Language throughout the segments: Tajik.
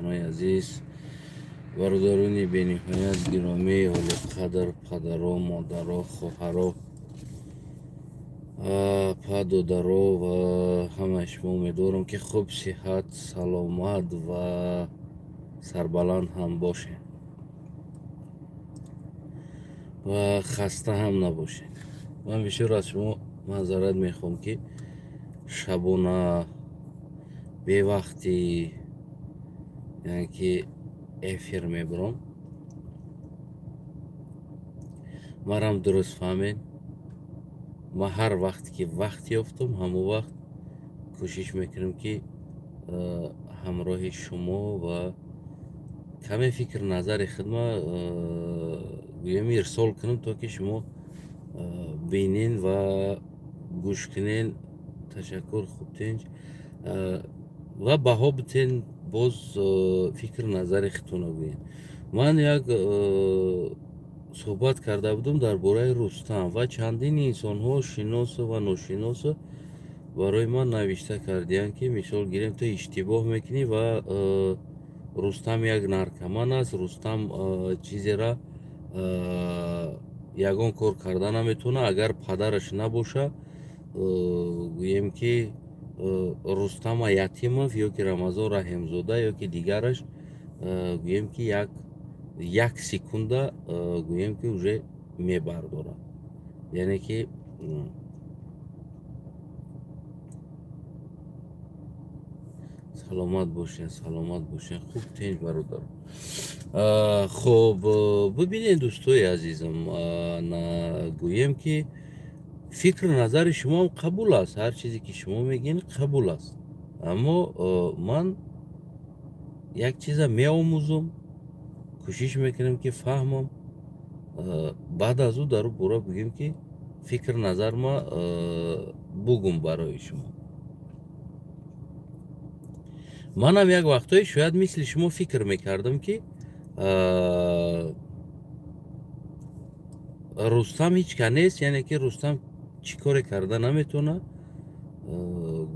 Ҳамватанои азиз, бародарони бениҳоят гиромӣ, олиқадр, падаро, модаро, хоҳаро, падодаро ва ҳамаи шумо, умедворам, ки хуб, сиҳат, саломат ва сарбаланд ҳам бошед ва хаста ҳам набошед. Ман бисёр аз шумо маъзарат мехоҳам, ки шабона бевақтӣ, яъне ки эфир мебурам. Марам дуруст фаҳмед, ман ҳар вақте ки вақт ёфтам, ҳамон вақт кӯшиш мекунам, ки ҳамроҳи шумо ва каме фикр назари худма гӯям, ирсол кунам, то ки шумо бинен ва гӯш кунен. Ташаккур, хуб, тинҷ ва баҳо битен, боз фикр назари худтонро гӯед. Ман як суҳбат карда будам дар бораи Рустам ва чандин инсонҳо, шиносу ва ношиносу, барои ман навишта кардиянд, ки мисол гирем, ту иштибоҳ мекунӣ ва Рустам як наркоман аст, Рустам чизера ягон кор карда наметавонад, агар падараш набоша, гӯем ки Рустама Ятимов ё ки Рамазон Раҳимзода ё ки дигараш, гӯем ки як секунда, гӯем ки уже мебардорад, яъне ки саломат бошед, саломат бошед, хуб, тинҷ, бародар. Хуб, бибинед, дӯстои азизам, гӯем ки фикру назари шумоам қабул аст, ҳар чизе ки шумо мегӯед, қабул аст, аммо ман як чиза меомӯзам, кӯшиш мекунам, ки фаҳмам, баъд аз ӯ дар бора бигӯем ки фикр назарма бугум барои шумо. Манам як вақтҳое шояд мисли шумо фикр мекардам, ки Рустам ҳеҷ ка нест, яъне ки Рустам чӣ коре карда наметавонад.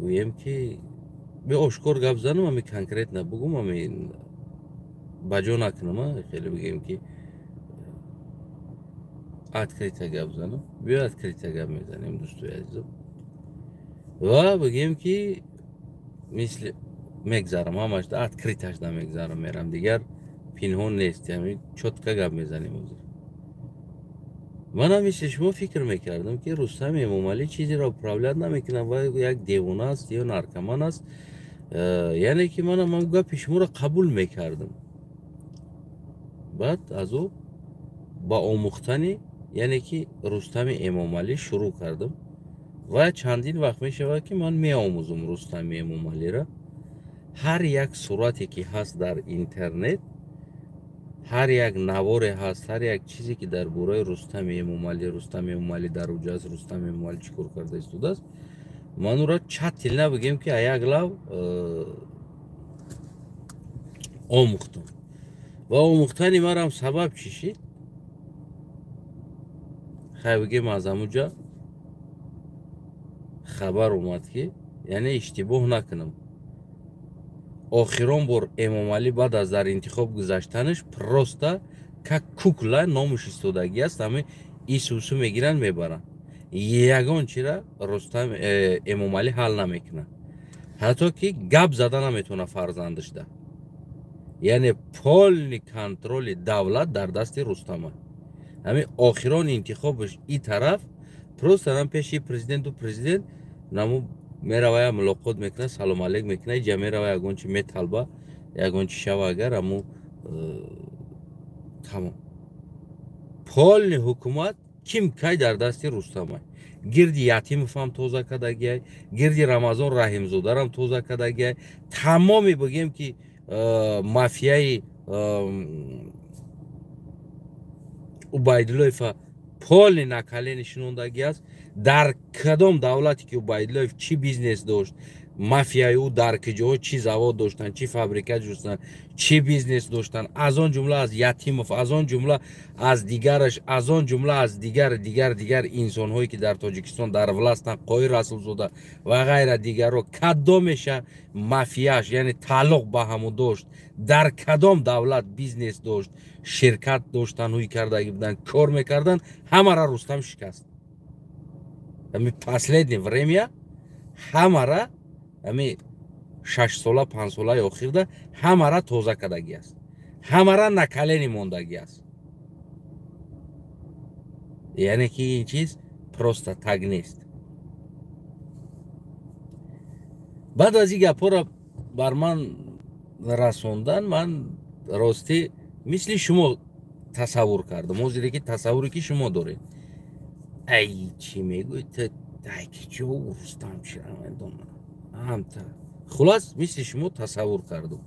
Гӯем ки беошкор гап занам, ами конкретно бугум, ами ба ҷо накунам, хеле бигӯем ки открыто гап занам. Биё, открыто гап мезанем, дӯстои азизам, ва бигӯем ки мисли мегзарам, ҳамашда открыто шда мегзарам, мерам, дигар пинҳон нест, яъне чётко гап мезанем. Ҳозир манам мисли шумо фикр мекардам, ки Рустами Эмомалӣ чизеро управлять намекунад ва як девона аст ё наркоман аст, яъне ки манам ҳам гапи шуморо қабул мекардам. Баъд аз ӯ ба омӯхтани, яъне ки Рустами Эмомалӣ шурӯъ кардам ва чандин вақт мешавад, ки ман меомӯзам Рустами Эмомалиро. Ҳар як сурате ки ҳаст дар интернет, ҳар як наворе ҳаст, ҳар як чизе ки дар бораи Рустами Эмомалӣ, Рустами Эмомалӣ дар уҷа аст, Рустами Эмомалӣ чӣ кор карда истодааст, ман ӯро тщательно, бигем ки як лав омӯхтам. Ва омӯхтани марам сабаб чӣ шид? Хай, бигем, аз ҳамуҷа хабар омад, ки яъне иштибоҳ накунам, охирон бор Эмомалӣ баъд аз дар интихоб гузаштанаш просто как кукла номуш истодагӣ аст, ҳами исусу мегиранд, мебаранд, ягон чира Рустам Эмомалӣ ҳал намекунад, ҳатто ки гап зада наметавонад фарзандашда, яъне полный контроли давлат дар дасти Рустама. Ҳамин охирон интихобаш и тараф просто нам пеши президенту президент наму мерава, мулоқот мекунад, салом алейк мекунад, иҷа мерава, ягон чи металба, ягон чи шава, агар аму тамом, полный ҳукумат ким кай дар дасти Рустамай. Гирди Ятимовам тоза кардагиай, гирди Рамазон Раҳимзодарам тоза кардагиай, тамоми, бигем ки мафияи Убайдуллоева полный на колени шинондагӣ аст. Дар кадом давлате ки Убайдуллоев чӣ бизнес дошт, Мафияи ӯ дар киҷоҳо чӣ завод доштанд, чӣ фабрика доштанд, чӣ бизнес доштанд, аз он ҷумла аз Ятимов, аз он ҷумла аз дигараш, аз он ҷумла аз дигар дигар дигар инсонҳое ки дар Тоҷикистон дар властанд, Қоҳир Расулзода ва ғайра дигарро, кадомеша мафияш, яъне тааллуқ ба ҳаму дошт, дар кадом давлат бизнес дошт, ширкат доштанд, ҳуй кардагӣ буданд, кор мекарданд, ҳамара Рустам шикаст. Ами последнее время ҳамара ами 6 сола 5 солаи охирда ҳамара тоза кардагӣ аст, ҳамара на колени мондагӣ аст. Яъне ки ин чиз просто так нест. Баъд аз ин гапҳоро бар ман расондан, ман ростӣ мисли шумо тасаввур кардам. Ҳозире ки тасаввуре ки шумо доред, ай чӣ мегӯед, ай ки чо Рустам чира медонам. Хулас мисли шумо тасаввур кардум.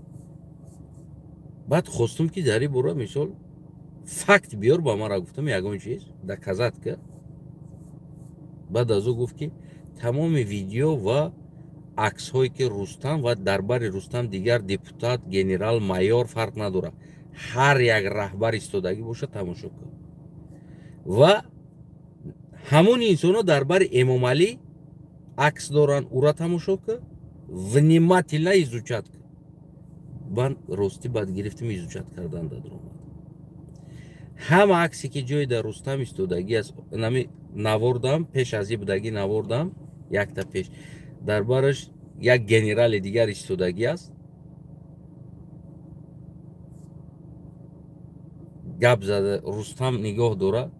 Баъд хостум ки дар ин бора мисол факт биёр, ба мара гуфтам ягон чиз доказат ка. Баъд аз ӯ гуфт ки тамоми видео ва аксҳое ки Рустам ва дар бари Рустам дигар депутат, генерал, майор фарқ надорад, ҳар як раҳбар истодагӣ бошад, тамошо кун. Ва ҳамон инсонҳо дар бари Эмомалӣ акс доранд, ура тамошо кун, внимательно изучать кун. Ман ростӣ бад гирифтим изучать кардан дадромад. Ҳама аксе ки ҷои дар Рустам истодагӣ аст, нами навордам, пеш аз ин будагӣ навордам, якта пеш дар бараш як генерали дигар истодагӣ аст, гап зада Рустам нигоҳ дора,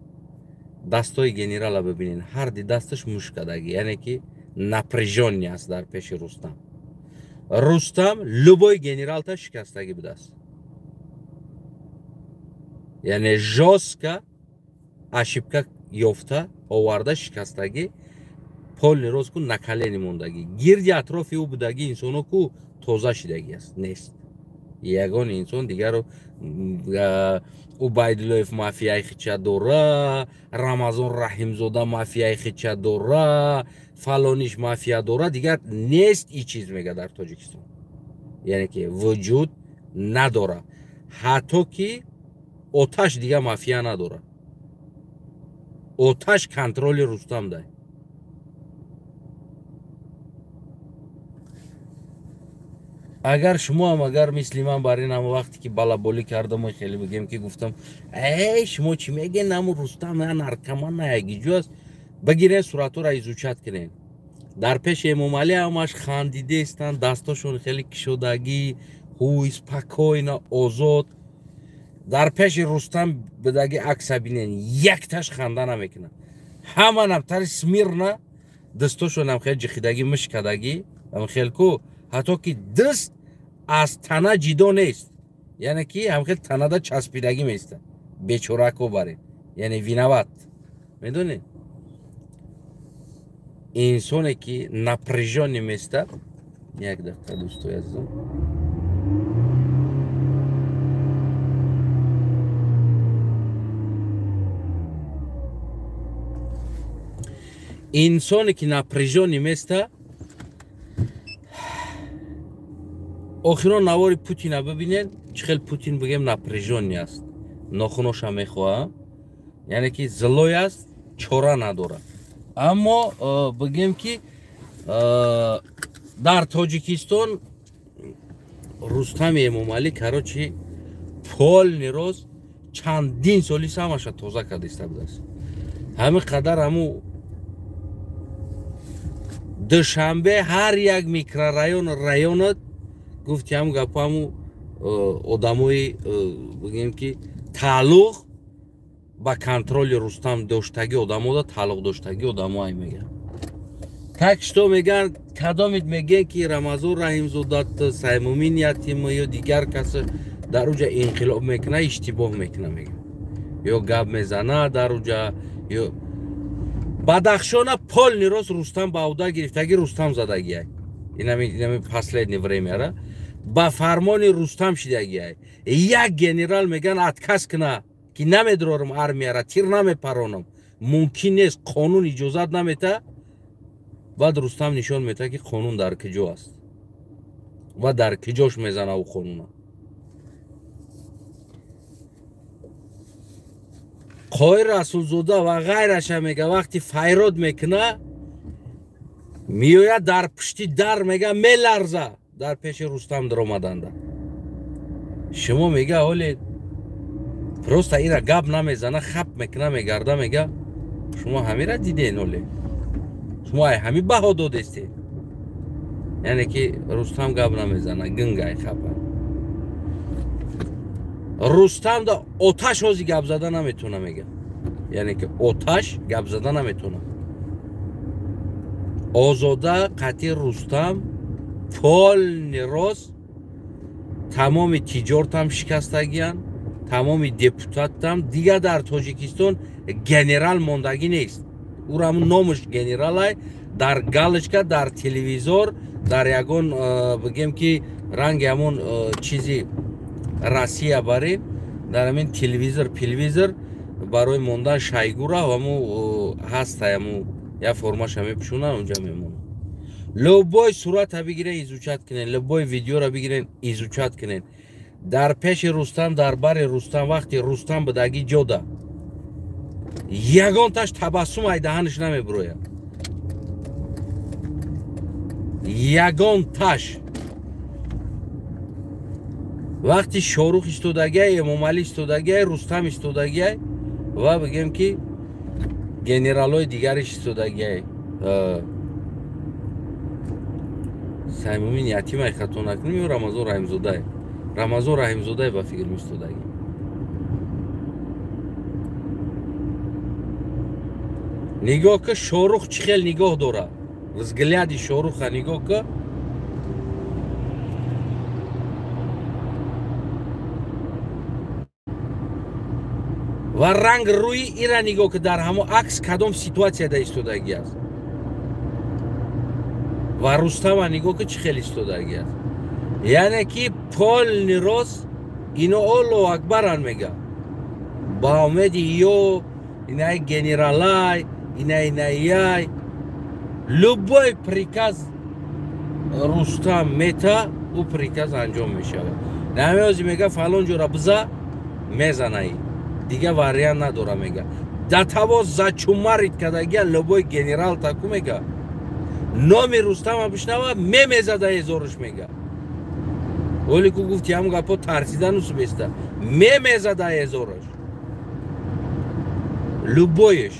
дастои генерала бибинед, ҳар ди дасташ мушт кардагӣ, яъне ки напряжённый аст дар пеши Рустам. Рустам любой генералта шикастагӣ будааст, яъне жёстко ошибка ёфта оварда шикастагӣ, полный рост ку на колени мондагӣ, гирди атрофи ӯ будагӣ инсоно ку тоза шидагӣ аст, нест ягон инсон дигарро. Убайдуллоев мафияи хича дора, Рамазон Раҳимзода мафияи хича дора, фалониш мафия дора, дигар нест и чиз мега дар Тоҷикистон, яъне ки вуҷуд надора. Ҳатто ки оташ дигар мафия надора, оташ контроли Рустам дай. Агар шумо ҳам агар мисли ман бар ин ҳама вақте ки балаболӣ кардам, хеле бигем ки гуфтам эй шумо чӣ мегӯед, наму Рустам на наркоман на ягиҷо аст, бигирен суратҳоро изучать кунед. Дар пеши Эмомалӣ ҳамаш хандидестанд, дастошон хеле кишодагӣ, ҳуй спокойно озод. Дар пеши Рустам бидагӣ акса бинен, якташ ханда намекунад, ҳама намтари смирно, дастошонам хеле ҷихидагӣ, мушкадагӣ, хел ку ҳатто ки даст аз тана ҷидо нест, яъне ки ҳамхел танада часпидагӣ меиста, бечорако баред, яъне виноват. Медонед, инсоне ки напряжённый места. Як дақиқа дӯстои азизом, инсоне ки напряжённый места, охирон навори Путина бибинед, чӣ хел Путин бигем напряжённый аст, нохуноша мехоҳа, яъне ки злой аст, чора надорад. Аммо бигем ки дар Тоҷикистон Рустами Эмомалӣ короче полный рост чандин соли самаша тоза карда иста будааст. Ҳамин қадар ҳаму Душанбе ҳар як микрорайон районат гуфти ҳам гапо ҳаму одамои бигем ки тааллуқ ба контроли Рустам доштагӣ одамода тааллуқ доштагӣ одамо ай мегӯянд. Так что мегӯянд, кадомит мегӯянд ки Рамазон Раҳимзодат, Саймумин Ятим ё дигар кас дар уҷа инқилоб мекуна, иштибоҳ мекуна, мегӯянд, ё гап мезана дар уҷа, ё Бадахшона полный рост Рустам ба уда гирифтагӣ, Рустам задагиай. Инами последнее время ба фармони Рустам шидагиай. Як генерал мегӯянд отказ куна ки намедорам армияра, тир намепаронам, мумкин нест, қонун иҷозат намета. Баъд Рустам нишон метаҳад, ки қонун дар киҷо аст ва дар киҷош мезана ӯ қонуна. Қоҳир Расулзода ва ғайраша мега, вақти файрод мекуна, меояд дар пушти дар, мега, меларза дар пеши Рустам даромаданда. Шумо мега ҳоле просто ира гап намезана, хап мекуна, мегарда, мега шумо ҳамира диден, ҳоле шумо ай ҳами баҳо додестед. Яъне ки Рустам гап намезана, гингай хапа. Рустам да оташ ҳози гап зада наметона, мега. Яъне ки оташ гап зада наметона. Озода қатъи Рустам полни рост, тамоми тиҷортам шикастагиян, тамоми депутаттам, дигар дар Тоҷикистон генерал мондагӣ нест. Ура ҳамун номаш генералай, дар галочка, дар телевизор, дар ягон бигем ки ранги ҳамон чизи Россия барин, дар ҳамин телевизор, пелевизор барои мондан шайгура ҳаму ҳаста, ҳаму я формаша мепӯшонанд, унҷа мемонад. Любой сурата бигирен, изучать кунен, любой видеора бигирен, изучать кунен. Дар пеши Рустам, дар бари Рустам, вақти Рустам будагӣ ҷода ягонташ табассум ай даҳанаш намебурояд. Ягонташ. Вақти Шорух истодагиай, Эмомалӣ истодагиай, Рустам истодагиай ва бигем ки генералҳои дигариш истодагиай. Саймумин Ятимай хато накунем ё Рамазон Раҳимзодай? Рамазон Раҳимзодай ба фикр истодагӣ. Нигоҳ ки Шорух чӣ хел нигоҳ дорад. Взгляди Шоруха нигоҳ ки. Ва ранг рӯи ира нигоҳ ки дар ҳамо акс кадом ситуатсияда истодагӣ аст. Ва Рустама нигоҳ ки чӣ хел истодагӣ аст. Яъне ки полни рост ино Аллоҳу акбаран мега. Ба умеди ё инай генералай, инай инаяй, любой приказ Рустам мета, ӯ приказ анҷом мешавад. Намеози мега фалон ҷора биза, мезанаи. Дига вариант надора мега. Датаво зачумарит кадагия любой генерал таку мега. Номи Рустама бишнава, мемезада езориш мега. Оли ку гуфти ҳам гапо тарсидану субеста. Мемезада езориш. Любоеш.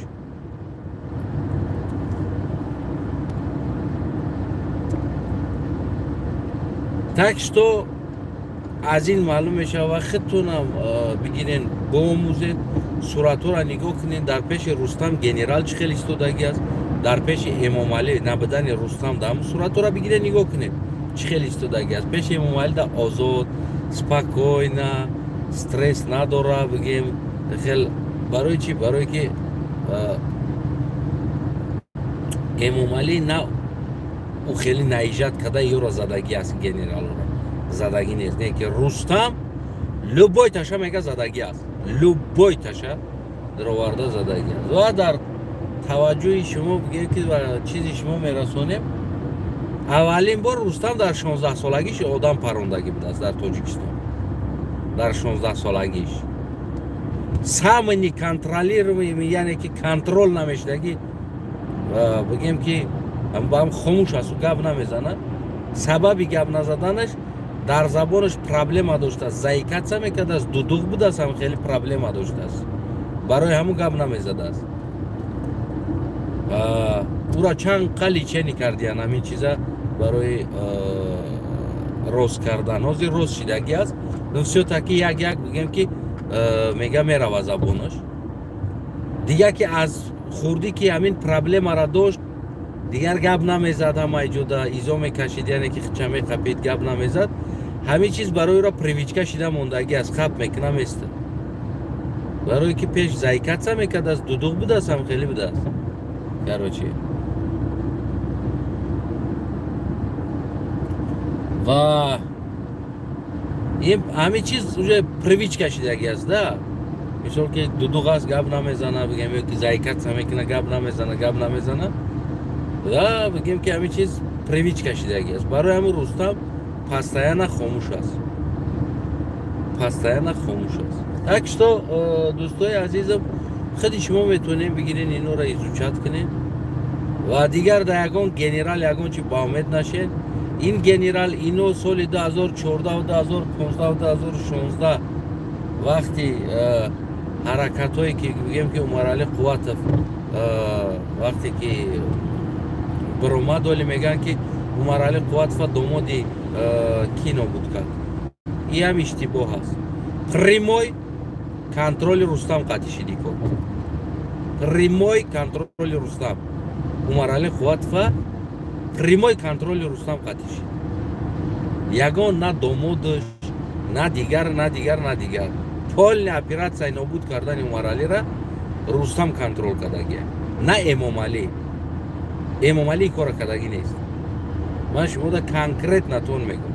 Так что аз ин маълум мешавад, худтонам бигирен, биомӯзед, суратҳоро нигоҳ кунед. Дар пеши Рустам генерал чӣ хел истодагӣ аст, дар пеши Эмомалӣ набудани Рустам дар ҳамун суратҳоро бигирен, нигоҳ кунед чӣ хел истодагӣ аст. Пеши Эмомалӣ да озод, спокойно, стресс надора, бигем хел. Барои чӣ? Барое ки Эмомалӣ на ӯ хеле наижат карда ёро задагӣ аст, генералро задагӣ нест. Не ки Рустам любой таша мега задагӣ аст, любой таша дароварда задагӣ аст. Ва дар таваҷҷӯҳи шумо бигем ки чизи шумо мерасонем, аввалин бор Рустам дар 16 солагиш одам парондагӣ будааст дар Тоҷикистон. Дар 16 солагиш самый неконтролируемый, яъне ки контрол намешудагӣ, бигем ки ба ҳам хомӯш аст, гап намезанад. Сабаби гап назаданаш дар забонаш проблема доштааст, заикаться мекардааст, дудуғ будааст, ҳам хеле проблема доштааст, барои ҳамун гап намезадааст. Ура чанд қа лечение кардиян ҳамин чиза барои рост кардан. Ҳозир рост шидагӣ аст, но всё-таки як як бигем ки мега мерава забонаш. Дигар ки аз хурдӣ ки ҳамин проблемаро дошт, дигар гап намезад, ҳамаи ҷода изо мекашид, яъне ки хича меқапид, гап намезад. Ҳамин чиз барои ӯро привычка шида мондагӣ аст, хап мекуна места. Барое ки пеш заикаться мекардааст, дудуғ будааст, ҳам хеле будааст. Короче, ва ҳамин чиз уже привычка шидагӣ аст да. Мисол ки дудуғ аст, гап намезана, бигем, ё ки заикаться мекуна, гап намезана, гап намезана. Ва бигем ки ҳамин чиз привычка шидаги аст. Барои ҳамин Рустам постоянно хомӯш аст. Постоянно хомӯш аст. Так что, дӯстои азизам, худи шумо метавонем бигирен, инора изучать кунем ва дигар дар ягон генерал ягон чи ба умед нашед. Ин генерал ино соли 2014, 2015, 2016 вақти ҳаракатҳое ки бигем ки Умаралӣ Қувватов вақте ки баромад, оли мегӯянд ки Умаралӣ Қувватова домоди кино буд кард. Ин ҳам иштибоҳ аст. Прямой контроли Рустам қатишиди кор. Прямой контроли Рустам. Умаралӣ Қувватова прямой контроли Рустам қатишид. Ягон на домодаш, на дигар, на дигар, на дигар. Полная оператсияи нобуд кардани Умаралиро Рустам контрол кардагия, на Эмомалӣ. Эмомалӣ кора кардагӣ нест. Ман шумода конкретно тон мегӯям.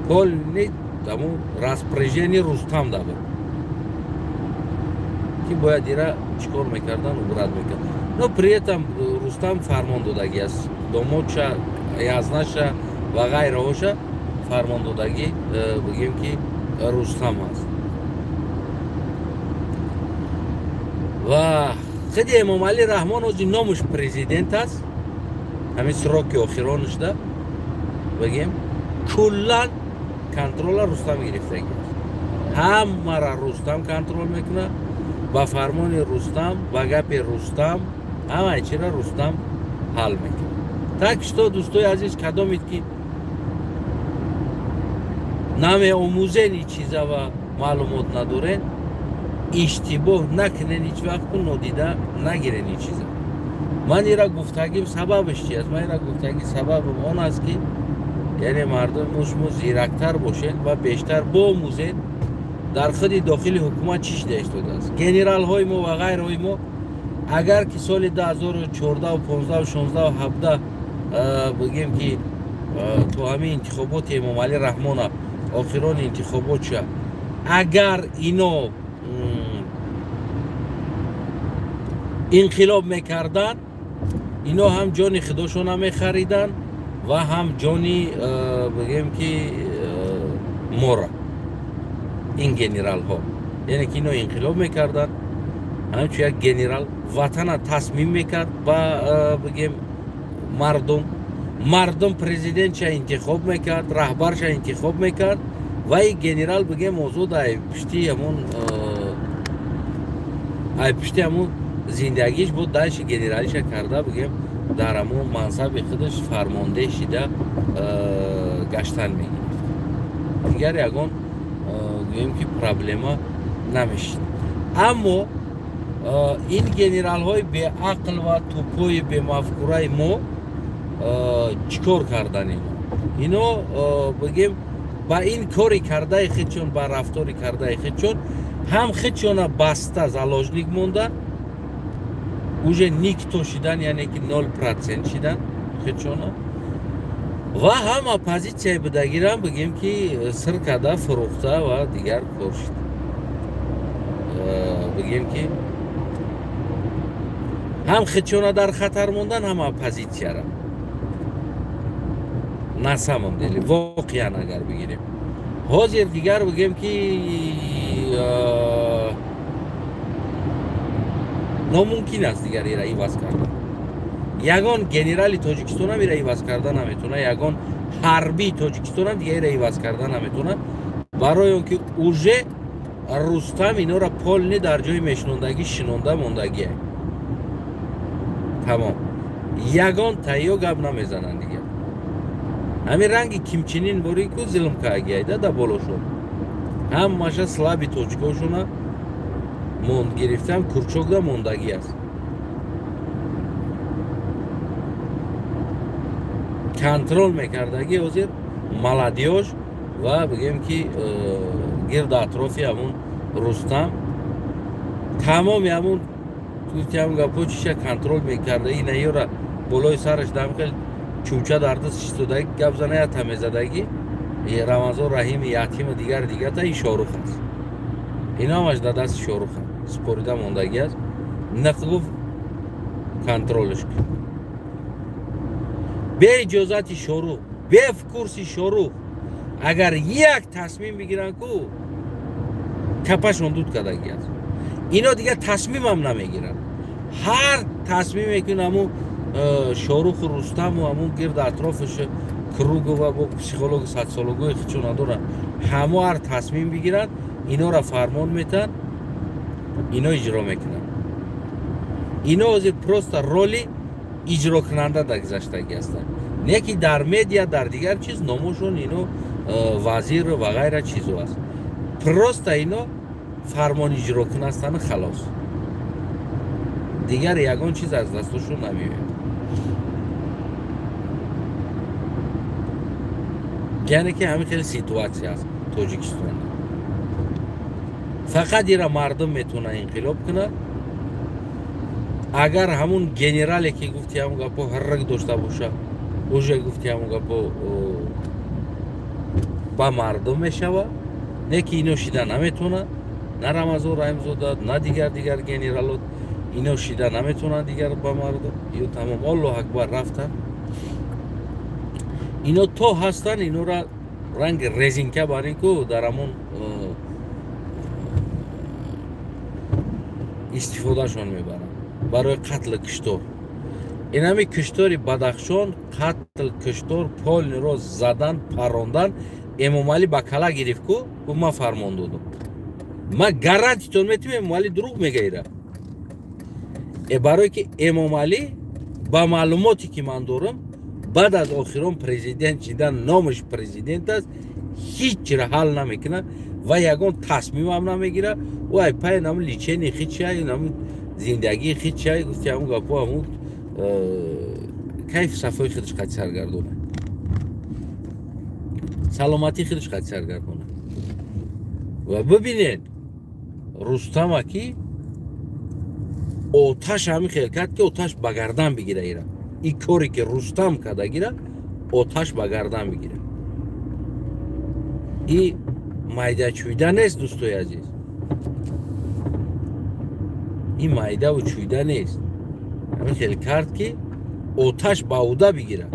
Полный таму распоряжение Рустам да буд, ки бояд ира чӣ кор мекардан, убрать мекард. Но при этом Рустам фармон додагӣ аст, домодша, язнаша ва ғайраҳоша фармон додагӣ, бигем ки Рустам аст. Ва худи Эмомалӣ Раҳмон ҳозир номуш президент аст, ҳамин сроки охиронашда бигем куллан контрола Рустам гирифтагӣ аст. Ҳамаро Рустам контрол мекунад, ба фармони Рустам, ба гапи Рустам ҳамаи чиро Рустам ҳал мекунад. Так что, дӯстои азиз, кадомед ки намеомӯзен ин чиза ва маълумот надорен, иштибоҳ накунен ҳеҷ вақту нодида нагирен ин чиза. Ман ира гуфтагим сабабаш чи аст? Ман ира гуфтагӣ сабабам он аст ки яъне мардуми шумо зирактар бошед ва бештар боомӯзед дар худи дохили ҳукумат чӣ шида истодааст. Генералҳои мо ва ғайраҳои мо агар ки соли 2014, 15, 16, 17 бигем ки то ҳамин интихоботи Эмомалӣ Раҳмона, охирони интихоботша, агар ино инқилоб мекарданд, ино ҳам ҷони худошона мехариданд ва ҳам ҷони бигем ки мора, ин генералҳо. Яъне ки ино инқилоб мекарданд, ҳамчун як генерал ватана тасмим мекард ба бигем мардум, мардум президентша интихоб мекард, раҳбарша интихоб мекард ва ин генерал бигем озод ай пушти ҳамон ай пушти ҳамон зиндагиш буд, дальше генералиша карда бигем дар ҳамон мансаби худаш фармондеҳ шида гаштан мегирифт. Дигар ягон гӯем ки проблема намешид. Аммо ин генералҳои беақл ва тӯпои бемафкураи мо чӣ кор кардан? Ино бигем ба ин кори кардаи худшон, ба рафтори кардаи худшон ҳам худшона баста заложник монда, уже никто шидан, яъне ки 0% шидан худшона, ва ҳам оппозитсияи будагирам бигем ки сир карда фурӯхта ва дигар кор шид. Бигем ки ҳам худшона дар хатар мондан, ҳам оппозитсияра. На самом деле, воқеан агар бигирем ҳозир дигар бигем ки номумкин аст дигар ира иваз кардан. Ягон генерали Тоҷикистонам ира иваз карда наметавонад, ягон ҳарбии Тоҷикистонам дигар ира иваз карда наметавонад, барои он ки уже Рустам инора полни дар ҷои мешинондагӣ шинонда мондагие. Тамом, ягон тайё гап намезананд дигар. Ҳамин ранги кимчинин бори ку зилм каагиайда да болошон, ҳамаша слаби тоҷикошона монд гирифтам, курчокда мондагӣ аст. Контрол мекардагӣ ҳозир молодёж ва бигем ки гирду атрофи ҳамун Рустам тамоми ҳамун гуфтиам гапҳо чиша контрол мекарда. Ина ёра болои сараш дамхел чӯча дар даст истодаги гап зана ята мезадагӣ Рамазон Раҳими ятиму дигар дигарта и Шорух аст. Ино ҳамаш дар дасти Шорух спорида мондагӣ аст. Нақ гуфт Контролш кун. Бе иҷозати Шорух, бе курси Шорух агар як тасмим бигиранд ку капашон дуд кардагӣ аст. Ино дигар тасмимам намегиранд. Ҳар тасмиме ки ҳамун Шоруху Рустаму ҳамун гирд атрофаш Кругова бо психологи садсологои хичо надоранд, ҳамо ҳар тасмим бигиранд, инора фармон метаҳанд, ино иҷро мекунанд. Ино ҳозир просто роли иҷрокунанда дар гузаштагӣ ҳастанд. Не ки дар медиа, дар дигар чиз номошон ино вазир ва ғайра чизо аст. Просто ино фармон иҷрокун ҳастанд, халос. Дигар ягон чиз аз дастошон намеояд. Яъне ки ҳамин хеле ситуатсия аст Тоҷикистон. Фақат ира мардум метавонад инқилоб кунад. Агар ҳамун генерале ки гуфти ҳамун гапо ҳаррак дошта боша, уже гуфти ҳамун гапо ба мардум мешавад, не ки ино шида наметавонад, на Рамазон Раҳимзода, на дигар генералот ино шида наметавонанд дигар ба мардум. Ё тамом, Аллоҳ акбар рафтанд. Ино то ҳастанд, инора ранги резинка барин ку дар ҳамон истифодашон мебаранд барои қатли киштор. Инами киштори Бадахшон, қатл, киштор, полниро задан, парондан, Эмомалӣ ба кала гирифт ку, гуфт ман фармон додам. Ман гарантитон метиҳам, Эмомалӣ дурӯғ мега ира. Барое ки Эмомалӣ ба маълумоте ки ман дорам, баъд аз охирон президент шидан, номаш президент аст, ҳеҷ чиро ҳал намекунад ва ягон тасмимам намегирад. Ӯ ай пай намун личени хичай, намун зиндагии хичай, гуфти ҳамун гапо ҳамун кайф сафои худаш қад саргардона, саломатии худаш қад саргардона. Ва бибинед Рустама ки оташ ҳамин хел кард ки оташ ба гардан бигира ира. И коре ки Рустам карда гира, оташ ба гардан бигира. И майда чӯйда нест, дӯстои азиз. Ин майдаву чӯйда нест. Ҳамин хел кард ки оташ ба уда бигира.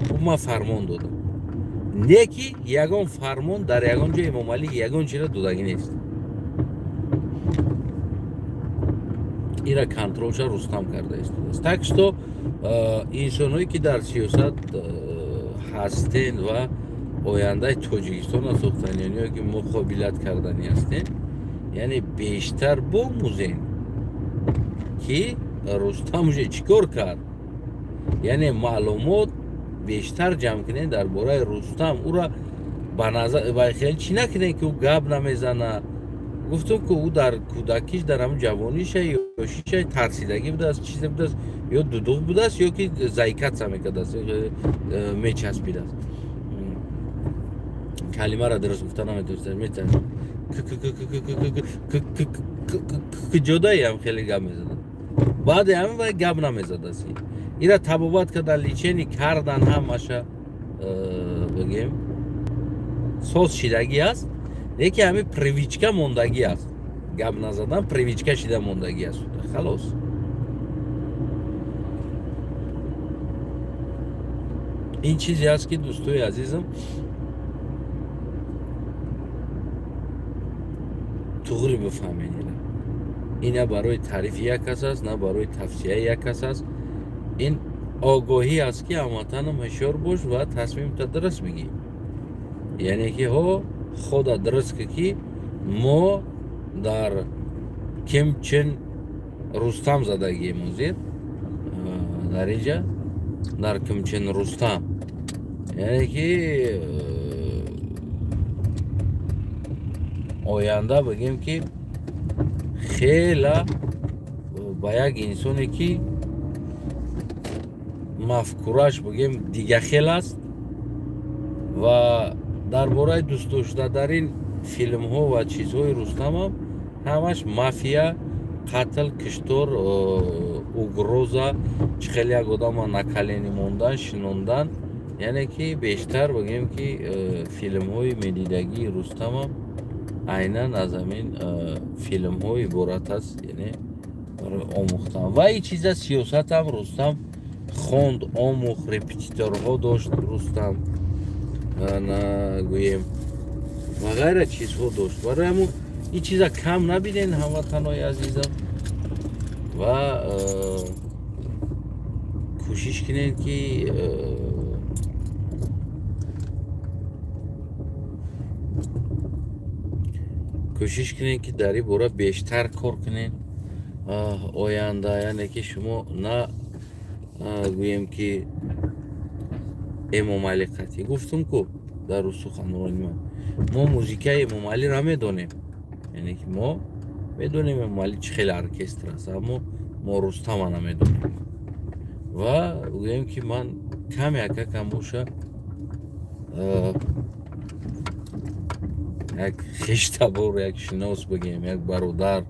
Ӯ ман фармон додам. Не ки ягон фармон дар ягон ҷо Эмомалӣ ягон чиро додагӣ нест. Ира контролша Рустам карда истодааст. Так что инсонҳое ки дар сиёсат ҳастен ва ояндаи Тоҷикистонро сохтаниён ё ки муқобилат карданӣ ҳастен, яъне бештар бомӯзен ки Рустам уже чӣ кор кард. Яъне маълумот бештар ҷамъ кунед дар бораи Рустам. Ӯра ба назар ба хел чӣ накунед ки ӯ гап намезана. Гуфтум ки ӯ дар кӯдакиш, дар ҳамун ҷавониша, ёшиша тарсидагӣ будааст, чизе будааст, ё дудуғ будааст, ё ки заикатса мекардааст, мечаспидааст. Калимаро дуруст гуфта наметавонист, метарсид. Ҷодаям хеле гап мезадад. Баъди ҳамин вай гап намезадааст. Ира табобат кардан, лечение кардан ҳамаша бигем соз шидагӣ аст, лекин ҳамин привычка мондагӣ аст. Гап назадан привычка шида мондагӣ аст. Халос. Ин чизе аст ки дӯстои азизам туғри бифаҳмед. Ин на барои таърифи як кас аст, на барои тавсияи як кас аст. Ин огоҳӣ аст ки ҳамватанам ҳушёр бош ва тасмимта дуруст бигӣ. Яъне ки ҳо худа дуруст ки мо дар Кимчин Рустам задагием ҳозир дар инҷа дар Кимчин Рустам, яъне ки оянда бигем ки хела ба як инсоне ки мафкураш бигем дигахел аст ва дар бораи дӯстдоштадарин филмҳо ва чизҳои Рустамам ҳамаш мафия, қатл, киштор, угроза, чӣ хеле як одама на колени мондан, шинондан, яъне ки бештар бигем ки филмҳои медидагии Рустамам айнан аз ҳамин филмҳо иборат аст, яъне Барои омӯхтан. Ва ин чиза сиёсатам Рустам хонд, омӯхт, репетиторҳо дошт Рустам, гӯем ва ғайра чизҳо дошт. Барои ҳамун ин чиза кам набинен, ҳамватанои азизам, ва кӯшиш кунед ки дар ин бора бештар кор кунед оянда, яъне ки шумо на гӯем ки Эмомалӣ қатъӣ гуфтум ку дар суханрони ман, мо музикаи Эмомалиро медонем, яъне ки мо медонем Эмомалӣ чӣ хеле оркестр аст, аммо мо Рустама намедонем. Ва гӯем ки ман каме акакам боша як хештабор, як шинос бигем, як бародар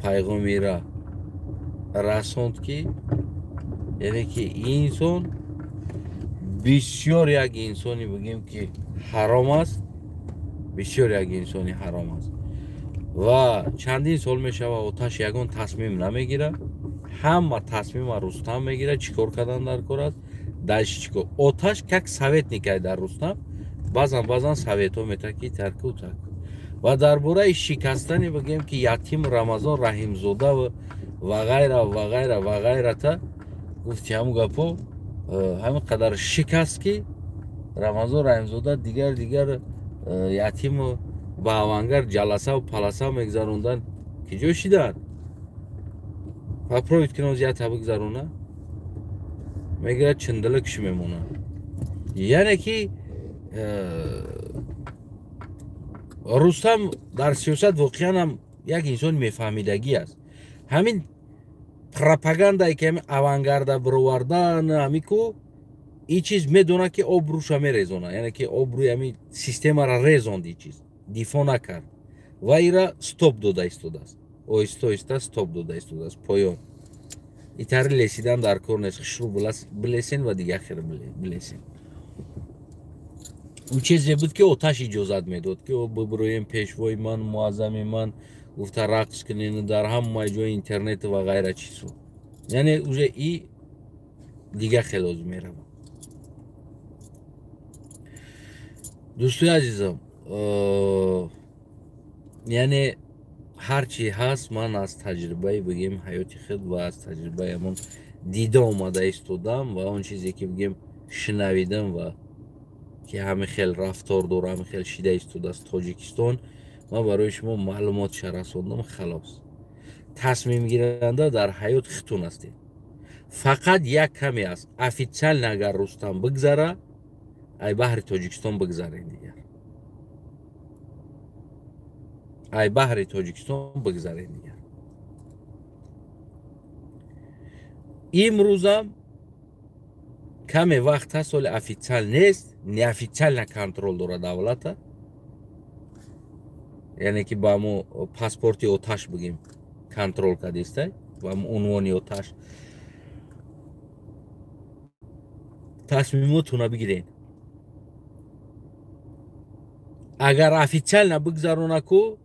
пайғомира расонд ки яъне ки инсон бисёр як инсони бигем ки ҳаром аст, бисёр як инсони ҳаром аст ва чандин сол мешава Оташ ягон тасмим намегирад, ҳама тасмима Рустам мегирад, чӣ кор кардан дар кор аст, дальше чӣ кор. Оташ как советник ай дар Рустам, баъзан советҳо метавад ки тарку так. Ва дар бораи шикастани бигем ки ятим Рамазон Раҳимзода ва ғайра ва ғайра ва ғайрата гуфти ҳамун гапо ҳамин қадар шикаст ки Рамазон Раҳимзода дигар ятиму ба авангар ҷаласаву паласа мегзарондан, ки ҷо шиданд попробуйт кунад ята бигзарона, мегирад чиндила киши мемонад. Яъне ки Рустам дар сиёсат воқеан ҳам як инсони мефаҳмидагӣ аст. Ҳамин пропагандае ки ҳамин авангарда бировардан ҳамин ку ин чиз медонад ки обрӯша мерезона, яъне ки обрӯи ҳамин системаро резонд, ин чиз дифоъ накард ва ира стоп дода истодааст, оҳиста оҳиста стоп дода истодааст поён. Итари лесидан дар кор нест, хушрӯ билесен ва дигар хел билесен. Ӯ чизе буд ки Оташ иҷозат медод ки бибироем пешвои ман, муаззами ман гуфта рақс кунен дар ҳамаи ҷои интернет ва ғайра чизҳо. Яъне уже и дигар хел озу меравад. Дӯстои азизам, яъне ҳар чи ҳаст ман аз таҷрибаи бигем ҳаёти худ ва аз таҷрибаи ҳамон дида омада истодам ва он чизе ки бигем шунавидам ва ки ҳамин хел рафтор дора, ҳамин хел шида истодааст Тоҷикистон, ман барои шумо маълумотша расондам. Халос, тасмимгиранда дар ҳаёт хитун ҳастед. Фақат як каме аст, официально агар Рустам бигзара, ай баҳри Тоҷикистон бигзарен, дигар ай баҳри Тоҷикистон бигзарен дигар. Имрӯзам каме вақт ҳаст, ҳоле официал нест, неофициально контрол дорад давлата, яъне ки ба мо паспорти Оташ бигем контрол кардистай, ба унвони Оташ. Тасмимотуна бигирен. Агар официально бигзарона ку,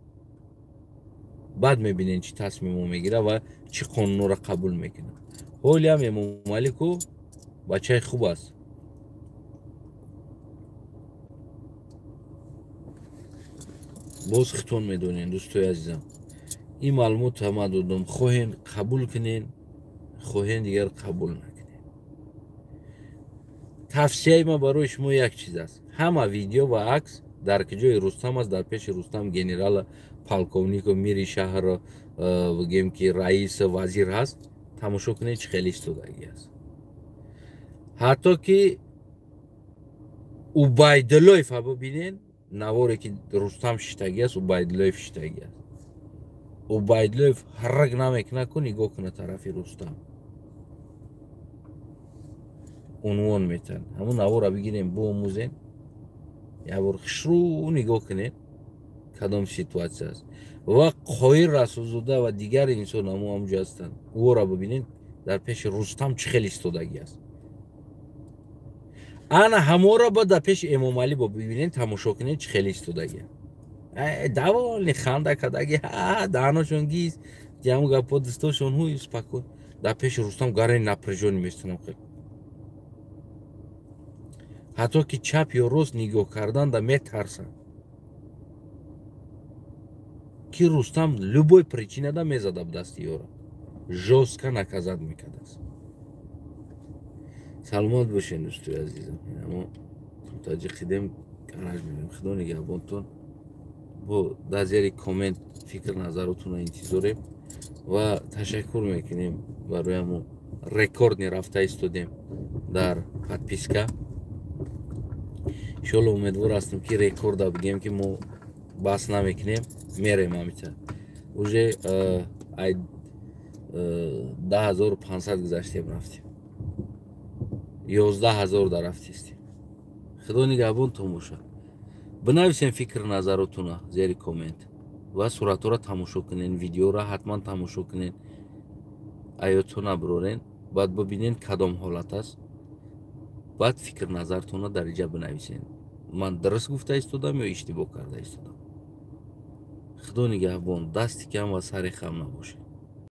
баъд мебинен чӣ тасмимо мегира ва чӣ қонунро қабул мекунад. Ҳолиам Эмомалӣ ку бачаи хуб аст. Боз хитон медонен, дӯстои азизам. Ин маълумотро ман додам, хоҳен қабул кунен, хоҳен дигар қабул накунен. Тавсияи ман барои шумо як чиз аст. Ҳама видео ва акс дар ҷои Рустам аст, дар пеши Рустам генерала, полковнику, мири шаҳр, бигем ки раис, вазир ҳаст, тамошо кунед чӣ хеле истодагӣ аст. Ҳатто ки Убайдуллоева бибинен, наворе ки Рустам шиштагӣ аст, Убайдуллоев шиштагӣ аст. Убайдуллоев ҳарак намекунад ку нигоҳ кунад тарафи Рустам. Унвон метан. Ҳамун наворро бигирем, биомӯзем, як бор хушрӯ нигоҳ кунед кадом ситуатсия аст. Ва Қоир Расулзода ва дигар инсон ҳамун ҳамҷо ҳастанд. Ӯро бибинед дар пеши Рустам чӣ хел истодагӣ аст. Ана ҳаморо ба дар пеши Эмомалӣ бо бибинед, тамошо кунед чӣ хел истодагӣ. Даволи ханда кардагӣ, даҳаношон гиз, Ҳамун гапҳо дӯстошон ҳуй спокойно дар пеши Рустам гарани напряжённый местонам хел, ҳатто ки чап ё рост нигоҳ кардан да метарсам, ки Рустам любой причина да мезада ба дасти ёра, жёстко наказать мекардааст. Саломат бошед, дӯстои азизам. Мо таҷиқидем, гараж мерем. Худо нигаҳбонтон. Бо дар зери коммент фикр назаротонро интизорем ва ташаккур мекунем барои ҳамо рекордный рафта истодем дар подписка. Иншоалло, умедвор ҳастем, ки рекорда бигем, ки мо бас намекунем, мерем ҳамита. Уже ай 10 500 гузаштем, рафтем 11 000 да рафтистем. Худо нигаҳбонтон бошад. Бинависем фикр назаротуна зери коммент ва суратҳоро тамошо кунен, видеоро ҳатман тамошо кунен, аётона набурорен. Баъд бибинен, кадом ҳолат аст. Баъд фикр назартонро дар иҷа бинависен: ман дуруст гуфта истодам ё иштибоҳ карда истодам. Худо нигаҳбон, дасти кам ва сари хам набошед.